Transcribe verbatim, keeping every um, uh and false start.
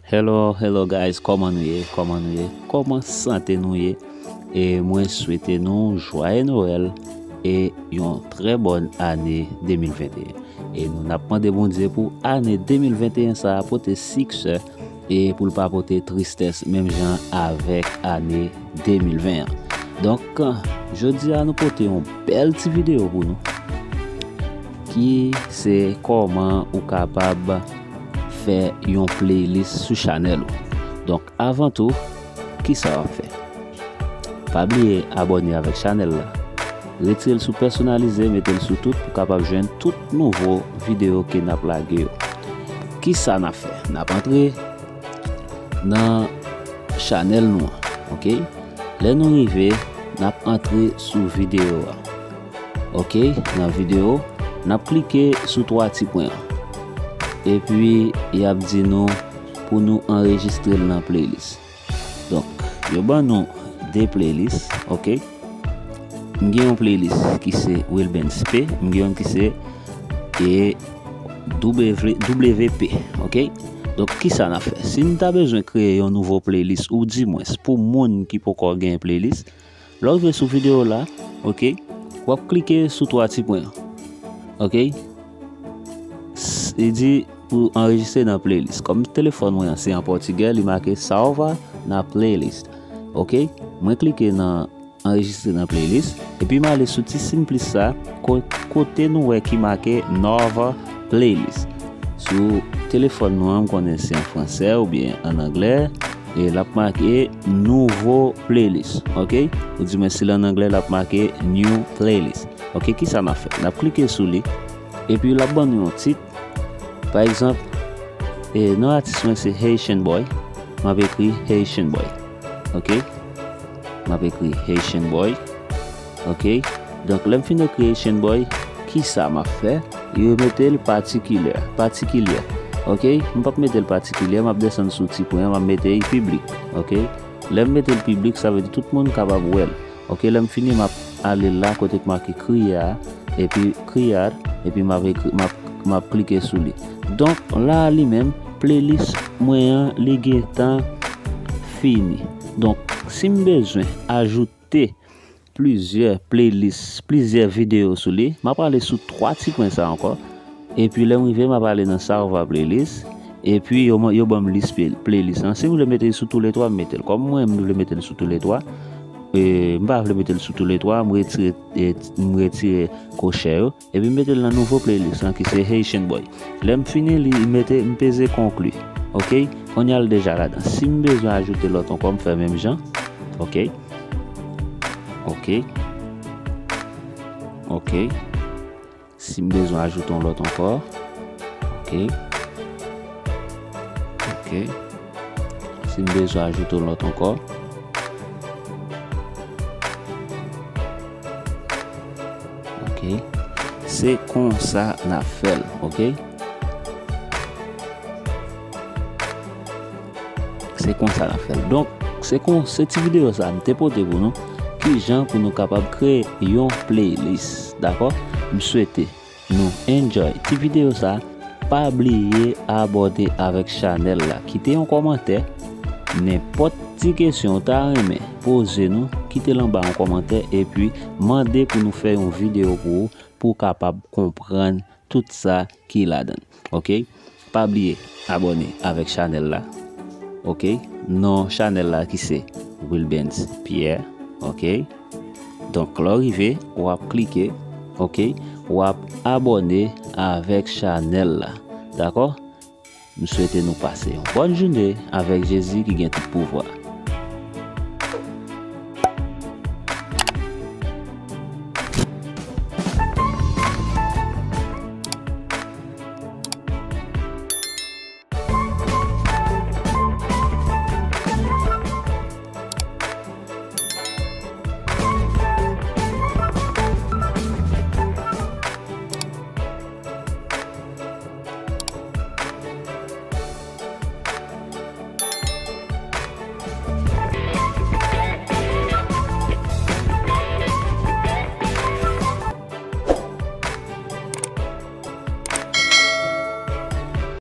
Hello, hello guys, kòman nou ye? Kòman nou ye? Kòman sante nou ye? E mwen swete nou jwaye Nwèl e yon trè bòn ane de mil venteyen. E nou n ap mande Bondye pou ane de mil venteyen sa a pote siksè e pou l pa pote tristès menm jan avèk ane de mil ven an. Donk, jodi a nou pote yon bèl ti videyo pou nou ki se kòman ou kapab fè yon playlist sou chanèl ou. Donk, avan tou, kisa w ap fè? Pa bliye abòne avèk chanèl la. Retire l sou pèsonalize, mete l sou tout pou w kapab jwenn tout nouvo videyo ke n ap lage yo. Kisa n ap fè? N ap antre nan chanèl nou an, oke? Lè nou rive, n ap antre sou videyo a. Oke, nan videyo, n ap klike sou twa ti pwen an. Epi, y ap di nou pou nou anrejistre l nan playlist. Donk, yo ban nou de playlist, oke? M gen yon playlist ki se Wilbens P, m gen yon ki se e, W, W P, oke? Donk, kisa n ap fè? Si n ta bezwen kreye yon nouvo playlist, ou dimwens pou moun ki poko gen playlist, lè w rive sou videyo la, oke, w ap klike sou twa ti pwen an, oke? S- Li di pou anrejistre nan playlist. Kòm telefòn mwen an se an pòtigè, li make salva na playlist. Oke? Mwen klike nan anrejistre nan playlist. Epi m ale sou ti siy plis sa, ko- kote nou wè ki make nova playlist. Sou telefòn nou an, m konnen se an fransè oubyen an anglè. E l ap make nouvo playlist. Oke? Ou di mwen si l an anglè, l ap make new playlist. Oke, kisa n ap fè? N ap klike sou li. Epi l ap ban nou yon tit. Pa egzanp, e, non atis mwen se Haitian Boy. M ap ekri Haitian Boy. Oke? M ap ekri Haitian Boy. Oke? Donk, lè m fin ekri Haitian Boy, kisa m ap fè? Yo mete l patikilè, patikilyè. Oke? M p ap mete l patikilyè, m ap desann sou ti pwen an, m ap mete l piblik. Oke? Lè m mete l piblik, sa vle di tout moun kapab wè l. Oke, lè m fini, m ap ale la kote k make kriye a, epi kriye a, epi m ap ekri, m ap, m ap klike sou li. Donk, la a li menm, playlist mwen an, li gentan fini. Donk, si m bezwen ajoute plizyè playlist, plizyè videyo sou li, m ap ale sou twa ti pwen sa ankò. Epi lè m rive, m ap ale nan Salva playlist. Epi yo, yo ban m lis play- playlist lan. Si m vle mete l sou toulètwa, m mete l. Kòm mwen, m vle mete l sou toulètwa, e, m pa vle mete l sou toulètwa, m retire, e, m retire kochè yo. Epi m mete l nan nouvo playlist lan ki se Haitian Boy. Lè m fini li, m mete, m peze konkli. Oke? Kounye a l deja ladan. Si m bezwen ajoute lòt ankò, m fè menm jan. Oke? Oke. Oke. Si m bezwen ajoute yon lòt ankò. Oke. Oke. Si m bezwen ajoute yon lòt ankò. Oke. Se konsa n ap fè l, oke? Se konsa n ap fè l. Donk, se kon, se ti videyo sa a m te pote pou nou. Kijan pou nou kapab kreye yon playlist, dakò? M swete nou enjoy ti videyo sa a. Pa bliye abòne avèk chanèl la. Kite yon kòmantè. Nenpòt ti kesyon ou ta renmen poze nou, kite l anba yon kòmantè epi mande pou nou fè yon videyo pou ou, pou w kapab konprann tout sa ki ladan l. Oke? Pa bliye abòne avèk chanèl la. Oke? Non chanèl la ki se Wilbens Pierre. Oke? Donk, lè w rive, w ap klike. Oke? W ap abòne avèk chanèl la. Dakò? M swete nou pase yon bòn jounen avèk Jezi ki gen tout pouvwa.